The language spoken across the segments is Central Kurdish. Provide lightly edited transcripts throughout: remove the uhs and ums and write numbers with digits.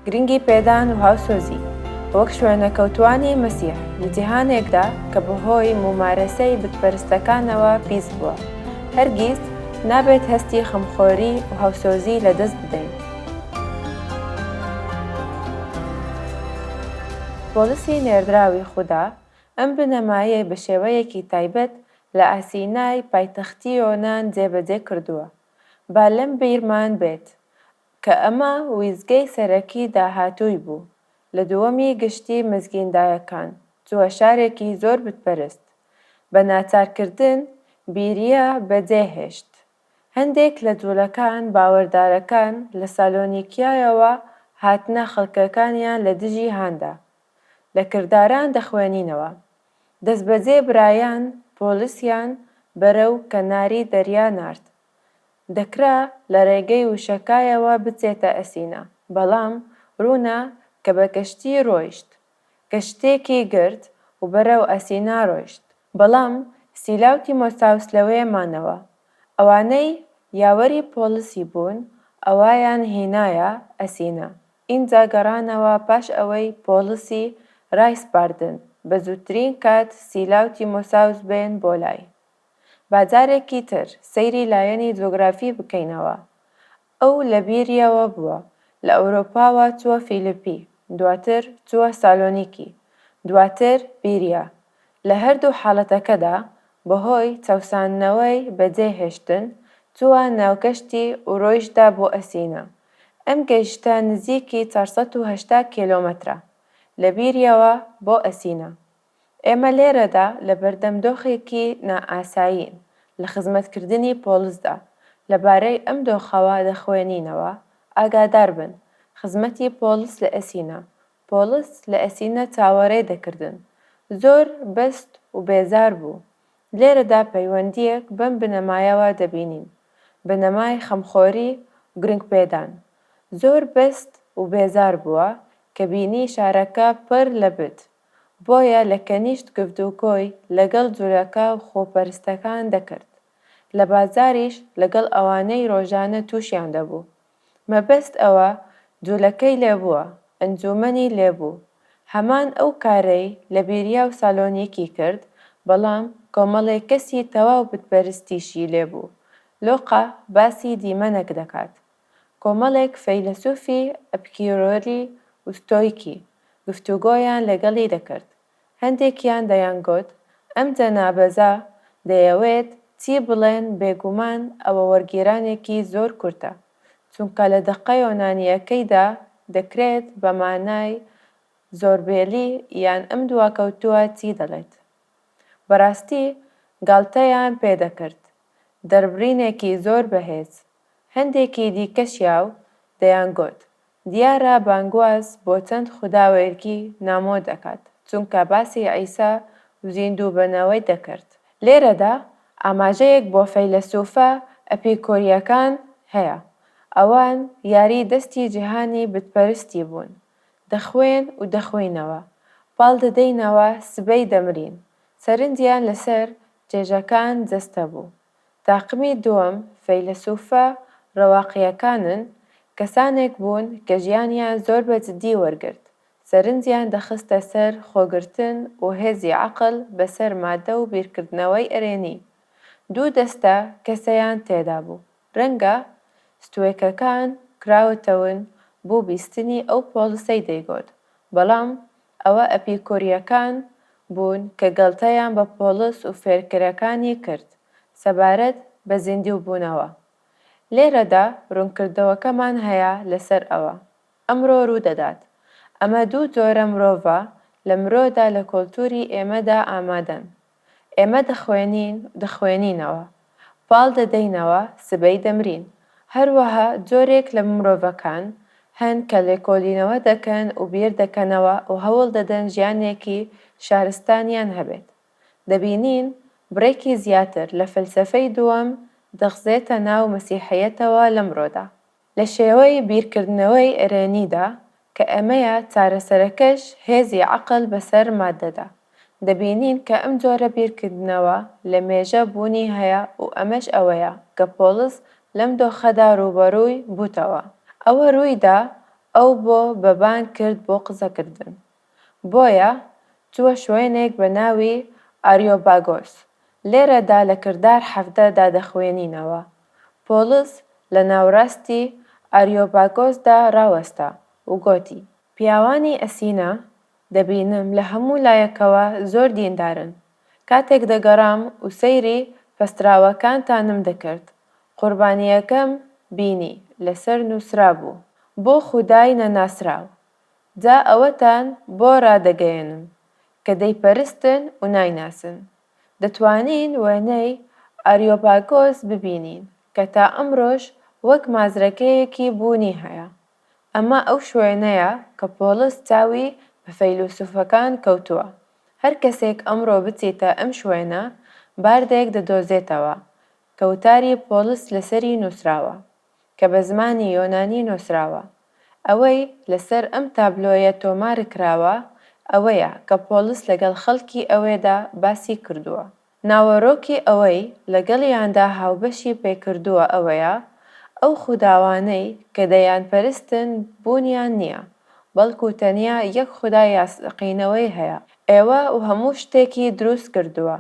گرنگی پێدان و هاوسۆزی، وەک شوێنەکەوتووانی مەسیح لە جیهانێکدا کە بەهۆی مومارەسەی بتپەرستەکانەوە پیس بووە، هەرگیز نابێت هەستی خەمخۆری و هاوسۆزی لەدەست بدەین. پۆڵسی نێردراوی خودا ئەم بنەمایەی بە شێوەیەکی تایبەت لە ئاسینای پایتەختی یۆنان جێبەجێ کردووە. با لەم بیرمان بێت کە ئەمە ویستگەی سەرەکی داهاتووی بوو لە دووەمی گشتی مزگیندایەکان چووە شارێکی زۆر بتپەرست بە ناچارکردن بیریە بەجێ هێشت. هەندێک لە جوولەکان باوەردارەکان لە سالۆنیکیایەوە هاتنە خەڵکەکانیان لە دژی هاندا. لە کرداران دەخوێنینەوە. دەستبەجێ برایان پۆڵسیان بەرەو کەناری دەریا نارد. دەکرا لە ڕێگەی وشەکایەوە بچێتە ئەسینا، بەڵام ڕوونە کە بە کەشتی ڕۆیشت. کەشتێکی گرت و بەرەو ئەسینا ڕۆیشت. بەڵام سیلا و تیمۆساوس لەوێ مانەوە. ئەوانەی یاوەری پۆڵسی بوون ئەوایان هینایە ئەسینا. ئینجا گەڕانەوە پاش ئەوەی پۆڵسی ڕایسپاردن بە زووترین کات سیلا و تیمۆساوس بێن بۆ لای. با جارێکی تر سەیری لایەنی جوگرافی بکەینەوە. ئەو لە بیریەوە بووە، لە ئەورۆپاوە چووە فیلیپی، دواتر چووە سالۆنیکی، دواتر بیریا. لە هەردوو حاڵەتەکەدا بەهۆی چەوساندنەوەی بەجێ هێشتن، چووە ناو کەشتی و ڕۆیشتدا بۆ ئەسینا. ئەم گەشتە نزیکی 480 کێلۆمەترە لە بیریەوە بۆ ئەسینا. ئێمە لێرەدا لەبەردەم دۆخێکی نائاسایین لە خزمەتکردنی پۆڵسدا. لەبارەی ئەم دۆخەوە دەخوێنینەوە، ئاگاداربن، خزمەتی پۆڵس لە ئەسینا. پۆڵس لە ئەسینا چاوەڕێ دەکردن. زۆر بەست و بێزار بوو. لێرەدا پەیوەندییەک بەم بنەمایەوە دەبینین، بنەمای خەمخۆری و گرنگپێدان. زۆر بەست و بێزار بووە کە بینی شارەکە پڕ لە بت، بۆیە لە کەنیشت گفتوگۆی لەگەڵ جولەکە و خۆپەرستەکان دەکرد، لە بازاریش لەگەڵ ئەوانەی ڕۆژانە تووشیان دەبوو. مەبەست ئەوە جولەکەی لێبووە، ئەنجوومەنی لێبوو. هەمان ئەو کارەی لە بیریا و سالۆنیکی کرد، بەڵام کۆمەڵێک کەسی تەواو بتپەرستیشی لێبوو. لۆقا باسی دیمەنەک دەکات. کۆمەڵێک فەیلەسوفی ئەپکیرۆری و ستۆیکی گفتوگۆیان لەگەڵی دەکرد. هەندێکیان دەیانگوت ئەم جەنابەزە دەیەوێت چی بڵێن بێگومان ئەوە وەرگێرانێکی زۆر کورتە چونکە لە دەقە یۆنانییەکەیدا دەکرێت بە مانای زۆربێلی یان ئەم دواکەوتووە چی دەڵێت. بەڕاستی گاڵتەیان پێدەکرد. دەربڕینێکی زۆر بەهێز. هەندێکی دیکەشیاو دەیانگوت، دیارە بانگواز بۆ چەند خوداوێرکی نامۆ دەکات، چونکە باسی عیسا و زیندووبەنەوەی دەکرد. لێرەدا ئاماژەیەک بۆ فەیلەسوفە ئەپیکۆرییەکان هەیە، ئەوان یاری دەستی جیهانی بتپەرستی بوون، دەخوێن و دەخۆینەوە، پاڵ دەدەینەوە سبەی دەمرین، سەرنجیان لەسەر چێژەکان جەستە بوو. تاقمی دووەم فەیلەسوفە ڕەواقییەکانن، کەسانێک بوون کە ژیانیان زۆر بە جدی وەرگرت، سەرنجیان دەخستە سەر خۆگرتن و هێزی عەقڵ بەسەر مادە و بیرکردنەوەی ئەرێنی. دوو دەستە کەسیان تێدا بوو. ڕەنگە ستوێکەکان کراوەتەون بۆ بیستنی ئەو پۆڵسەی دەیگۆت، بەڵام ئەوە ئەپیکۆرییەکان بوون کە گەڵتەیان بە پۆڵس و فێرکەرەکانی کرد سەبارەت بە زیندووبوونەوە. لێرەدا ڕوونکردەوەکەمان هەیە لەسەر ئەوە ئەمڕۆ ڕوودەدات. ئەمە دوو جۆرە مرۆڤە لە مرۆدا لە کۆلتوری ئێمەدا ئامادەن. ئێمە دەخوێنین و دەخوێنینەوە، پاڵ دەدەینەوە سبەی دەمرین. هەروەها جۆرێک لە مرۆڤەکان هەن کە لێکۆلینەوە دەکەن و بیر دەکەنەوە و هەوڵ دەدەن ژیانێکی شارستانیان هەبێت. دەبینین بڕێکی زیاتر لە فەلسەفەی دووەم دەخزێتە ناو مەسیحیەتەوە لەمڕۆدا. لە شێوەی بیرکردنەوەی ئەرێنیدا کە ئەمەیە چارەسەرەکەش هێزی عەقڵ بەسەر ماددەدا. دەبینین کە ئەم جۆرە بیرکردنەوە لە مێژە بوونی هەیە و ئەمەش ئەوەیە کە پۆڵس لەم دۆخەدا ڕووبەڕووی بووتەوە. ئەوە ڕوویدا. ئەو بۆ بە بانگ کرد بۆ قسەکردن. بۆیە چووە شوێنێک بە ناوی ئاریۆپاگۆس. لێرەدا لە کردار 17 دا دەخوێنینەوە، پۆڵس لە ناوەراستی ئاریۆپاگۆسدا ڕاوەستا و گۆتی. پیاوانی ئەسینا، دەبینم لە هەموو لایەکەوە زۆر دیندارن. کاتێک دەگەڕام و سەیری پەستراوەکانتانم دەکرد، قوربانییەکەم بینی لەسەر نووسرابوو، بۆ خودای نەناسراو. جا ئەوەتان بۆ ڕادەگەیەنم کە دەیپەرستن و نایناسن. دەتوانین وێنەی ئاریۆپاگۆس ببینین کە تا ئەمڕۆش وەک مازرەکەیەکی بوونی هەیە. ئەمە ئەو شوێنەیە کە پۆڵس چاوی بە فەیلەسوفەکان کەوتووە. هەر کەسێک ئەمڕۆ بچێتە ئەم شوێنە، باردێک دەدۆزێتەوە کە وتاری پۆڵس لەسەری نووسراوە، کە بە زمانی یۆنانی نووسراوە. ئەوەی لەسەر ئەم تابلۆیە تۆمارکراوە ئەوەیە کە پۆڵس لەگەڵ خەڵکی ئەوێدا باسی کردووە. ناوەڕۆکی ئەوەی لەگەڵیاندا هاوبەشی پێکردووە ئەوەیە، ئەو خوداوانەی کە دەیانپەرستن بوونیان نییە، بەڵکو تەنیا یەک خودای ڕاستەقینەوەی هەیە، ئێوە و هەموو شتێکی دروست کردووە،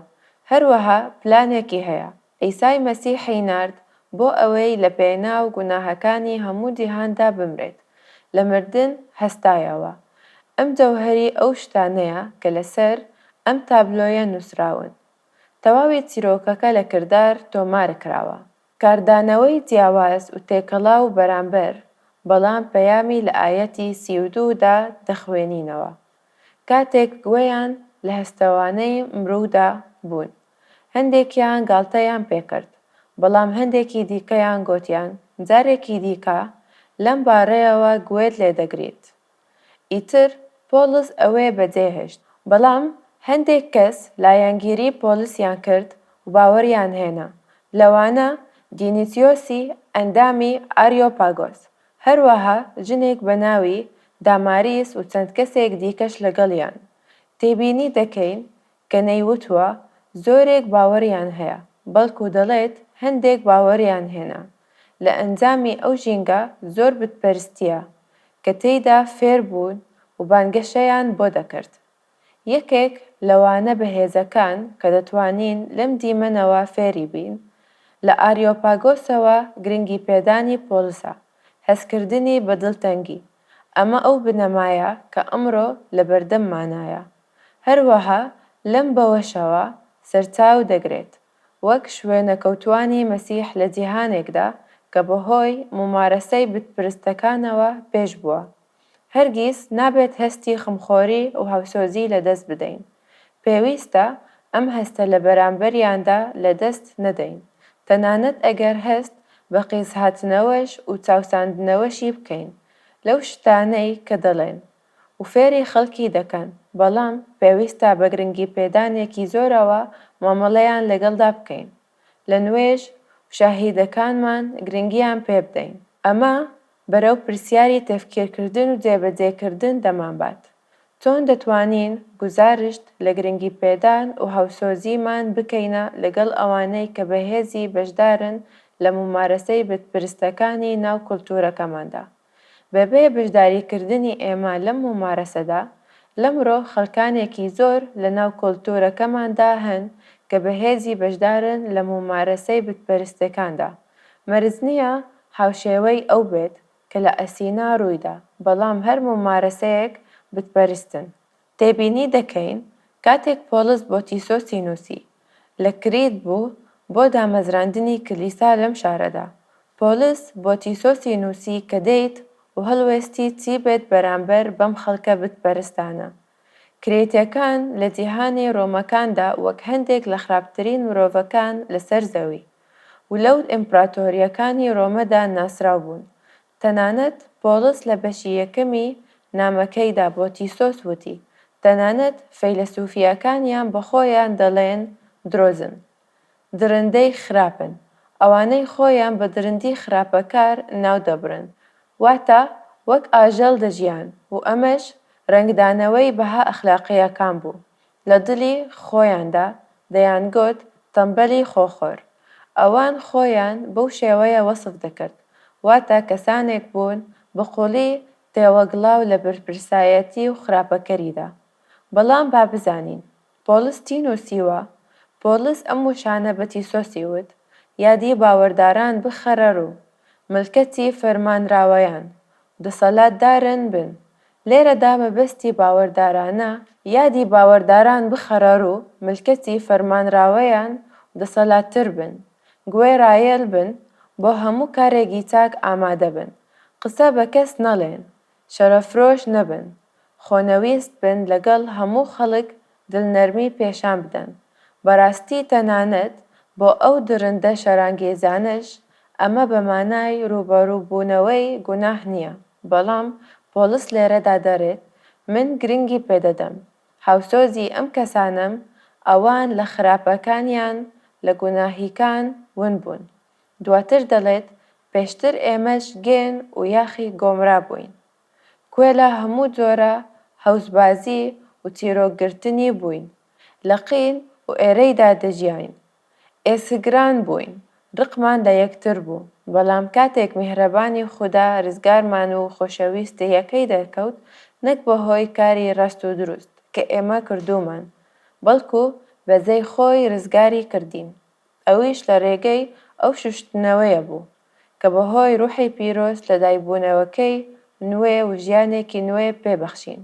هەروەها پلانێکی هەیە، عیسای مەسیحی نارد بۆ ئەوەی لە پێناو گوناهەکانی هەموو جیهاندا بمرێت، لە مردن هەستایەوە. ئەم جەوهەری ئەو شتانەیە کە لەسەر ئەم تابلۆیە نووسراون. تەواوی چیرۆکەکە لە کردار تۆمارکراوە. کاردانەوەی جیاواز و تێکەڵاو بەرامبەر بەڵام پەیامی لە ئایەتی 32 دا دەخوێنینەوە. کاتێک گوێیان لە هەستەوانەی مرودا بوون، هەندێکیان گاڵتەیان پێکرد، بەڵام هەندێکی دیکەیان گۆتیان جارێکی دیکە لەم بارەیەوە گوێت لێدەگریت. ئیتر پۆڵس ئەوێ بەجێهێشت. بەڵام هەندێک کەس لایەنگیری پۆڵسیان کرد و باوەریان هێنا، لەوانە دینیسیۆسی ئەندامی ئاریۆپاگۆس، هەروەها ژنێک بە ناوی داماریس و چەند کەسێک دیکەش لەگەڵیان. تێبینی دەکەین کە نەیوتووە زۆرێک باوەریان هەیە، بەڵکو دەڵێت هەندێک باوەریان هێنا، لە ئەنجامی ئەو ژینگە زۆر بتپەرستییە کە تێیدا فێر بوون و بانگەشەیان بۆ دەکرد. یەکێک لە وانە بەهێزەکان کە دەتوانین لەم دیمەنەوە فێری بین، لە ئاریۆپاگۆسەوە گرنگیپێدانی پۆڵسە، هەستکردنی بە دڵتەنگی. ئەمە ئەو بنەمایە کە ئەمڕۆ لەبەردەممانایە. هەروەها لەم بەوەشەوە سەرچاو دەگرێت، وەک شوێنەکەوتووانی مەسیح لە جیهانێکدا کە بەهۆی مومارەسەی بتپرستەکانەوە پێش بووە. هەرگیز نابێت هەستی خەمخۆری و هاوسۆزی لەدەست بدەین. پێویستە ئەم هەستە لە بەرامبەریاندا لەدەست نەدەین، تەنانەت ئەگەر هەست بە قیزهاتنەوەش و چاوساندنەوەشی بکەین لەو شتانەی کە دەڵێن و فێری خەڵکی دەکەن، بەڵام پێویستە بە گرنگیپێدانێکی زۆرەوە مامەڵەیان لەگەڵدا بکەین، لە نوێژ و شاهیدەکانمان گرنگیان پێبدەین. ئەمە بەرەو پرسیاری تەفکیرکردن و جێبەجێکردن دەمانبات. چۆن دەتوانین گوزارشت لە گرنگیپێدان و هاوسۆزیمان بکەینە لەگەڵ ئەوانەی کە بەهێزی بەشدارن لە مومارەسەی بتپرستەکانی ناو کولتوورەکەماندا؟ بەبێ بەشداریکردنی ئێمە لەم مومارەسەدا، لەمڕۆ خەڵکانێکی زۆر لەناو کولتوورەکەماندا هەن کە بەهێزی بەشدارن لە مومارەسەی بتپەرستەکاندا. مەرج نییە هاوشێوەی ئەو بێت کە لە ئەسینا ڕوویدا، بەڵام هەر مومارەسەیەک بتپەرستن. تێبینی دەکەین کاتێک پۆڵس بۆ تیسۆسی نووسی، لە کریت بوو بۆ دامەزراندنی کلیسا لەم شارەدا. پۆڵس بۆ تیسۆسی نووسی کە دێیت و هەڵوێستی چی بێت بەرامبەر بەم خەڵکە بتپەرستانە. کرێتیەکان لە جیهانی ڕۆمەکاندا وەک هەندێک لە خراپترین مرۆڤەکان لەسەر زەوی و لەو ئیمپراتۆریەکانی ڕۆمەدا ناسراو بوون. تەنانەت پۆڵس لە بەشی یەکەمی نامەکەیدا بۆ تیسۆس وتی، تەنانەت فەیلەسوفیەکانیان بەخۆیان دەڵێن درۆزن. دڕندەی خراپن. ئەوانەی خۆیان بە دڕندی خراپەکار ناو دەبرن. واتە وەک ئاژەڵ دەژیان و ئەمەش ڕەنگدانەوەی بەها ئەخلاقییەکان بوو. لە دڵی خۆیاندا دەیانگوت تەمبەلی خۆخۆر. ئەوان خۆیان بەو شێوەیە وەسف دەکرد. واتە کەسانێک بوون بە قووڵی تێوەگلاو لە بەرپرسایەتی و خراپەکەریدا. بەڵام با بزانین پۆڵس چی نووسیوە، پۆڵس ئەم وشانە بە تیسۆسی وت، یادی باوەڕداران بخەرە ڕوو، ملکەچی فەرمانڕەوایان و دەسەڵاتدارن بن. لێرەدا مەبەستی باوەڕدارانە، یادی باوەڕداران بخەرە ڕوو، ملکەچی فەرمانڕەوایان و دەسەڵاتتر بن، گوێڕایەڵ بن، بۆ هەموو کارێکی چاک ئامادە بن، قسە بە کەس نەڵێن، شەڕەفرۆش نەبن، خۆنەویست بن لەگەڵ هەموو خەڵک دڵنەرمی پێشان بدەن، بەڕاستی تەنانەت بۆ ئەو دڕندە شەڕانگێزانەش ئەمە بە مانای ڕووبەڕووبوونەوەی گوناه نییە، بەڵام پۆڵس لێرەدا دەڵێت من گرنگی پێدەدەم، هاوسۆزی ئەم کەسانەم، ئەوان لە خراپەکانیان لە گوناهیکان ون بوون. دواتر دەڵێت پێشتر ئێمەش گێن و یاخی گۆمرا بووین. کوێلە هەموو جۆرە هەوسبازی و چیرۆکگرتنی بووین، لە قین و ئێرەیدا دەژیاین. ئێسکگران بووین، ڕقمان لە یەکتر بوو، بەڵام کاتێک میهرەبانی خودا ڕزگارمان و خۆشەویستییەکەی دەرکەوت، نەک بەهۆی کاری ڕاست و دروست کە ئێمە کردوومان، بەڵکو بەزەی خۆی ڕزگاری کردین، ئەویش لە ڕێگەی ئەو شوشتنەوەیە بوو، کە بەهۆی ڕوحی پیرۆز لەدایکبوونەوەکەی نوێ و ژیانێکی نوێ پێ بەخشین.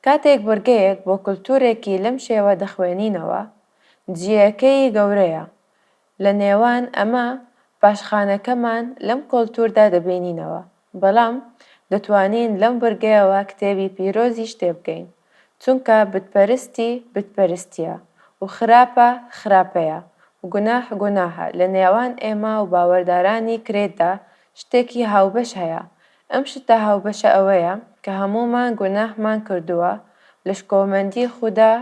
کاتێک بڕگەیەک بۆ کولتوورێکی لەم شێوە دەخوێنینەوە، جییەکەی گەورەیە لە نێوان ئەمە پاشخانەکەمان لەم کۆلتووردا دەبینینەوە، بەڵام دەتوانین لەم بڕگەیەوە کتێبی پیرۆزیش تێبگەین، چونکە بتپەرستی بتپەرستییە و خراپە خراپەیە و گوناه گوناهە، لە نێوان ئێمە و باوەڕدارانی کرێتدا شتێکی هاوبەش هەیە، ئەم شتە هاوبەشە ئەوەیە کە هەموومان گوناهمان کردووە و لە شکۆمەندی خودا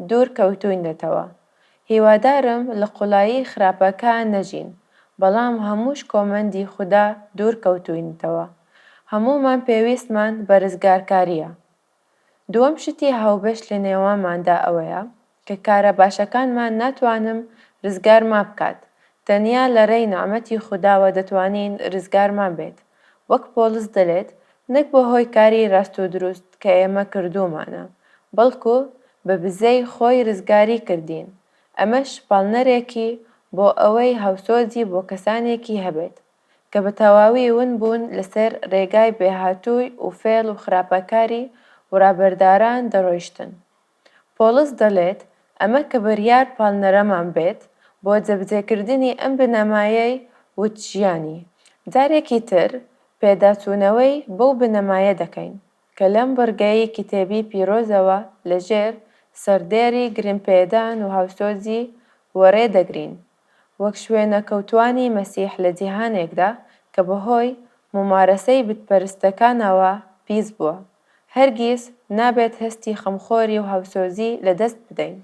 دوور کەوتووینەتەوە. هیوادارم لە قوڵایی خراپەکان نەژین، بەڵام هەموو شکۆمەندی خودا دوور کەوتووینەتەوە. هەموومان پێویستمان بە ڕزگارکارییە. دووەم شتی هاوبەش لە نێوانماندا ئەوەیە کە کارە باشەکانمان ناتوانم ڕزگارمان بکات، تەنیا لە ڕێی نەعمەتی خوداوە دەتوانین ڕزگارمان بێت، وەک پۆڵس دەلێت نەک بەهۆی کاری ڕاست و دروست کە ئێمە کردوومانە، بەڵکو بە بزەی خۆی ڕزگاری کردین، ئەمەش پاڵنەرێکی بۆ ئەوەی هاوسۆزی بۆ کەسانێکی هەبێت کە بە تەواوی ون بوون لەسەر ڕێگای بێهاتووی و فێڵ و خراپەکاری و ڕابەرداران دەڕۆیشتن. پۆڵس دەڵێت ئەمە کە بڕیار پاڵنەرەمان بێت بۆ جێبەجێکردنی ئەم بنەمایەی وت ژیانی. جارێکی تر پێداچوونەوەی بەو بنەمایە دەکەین کە لەم بڕگەی کتێبی پیرۆزەوە لەژێر سەردێڕی گرنگپێدان و هاوسۆزی وەڕێ دەگرین وەک شوێنەکەوتوانی مەسیح لە جیهانێکدا کە بەهۆی مومارەسەی بتپەرستەکانەوە پیس بووە، هەرگیز نابێت هەستی خەمخۆری و هاوسۆزی لەدەست بدەین.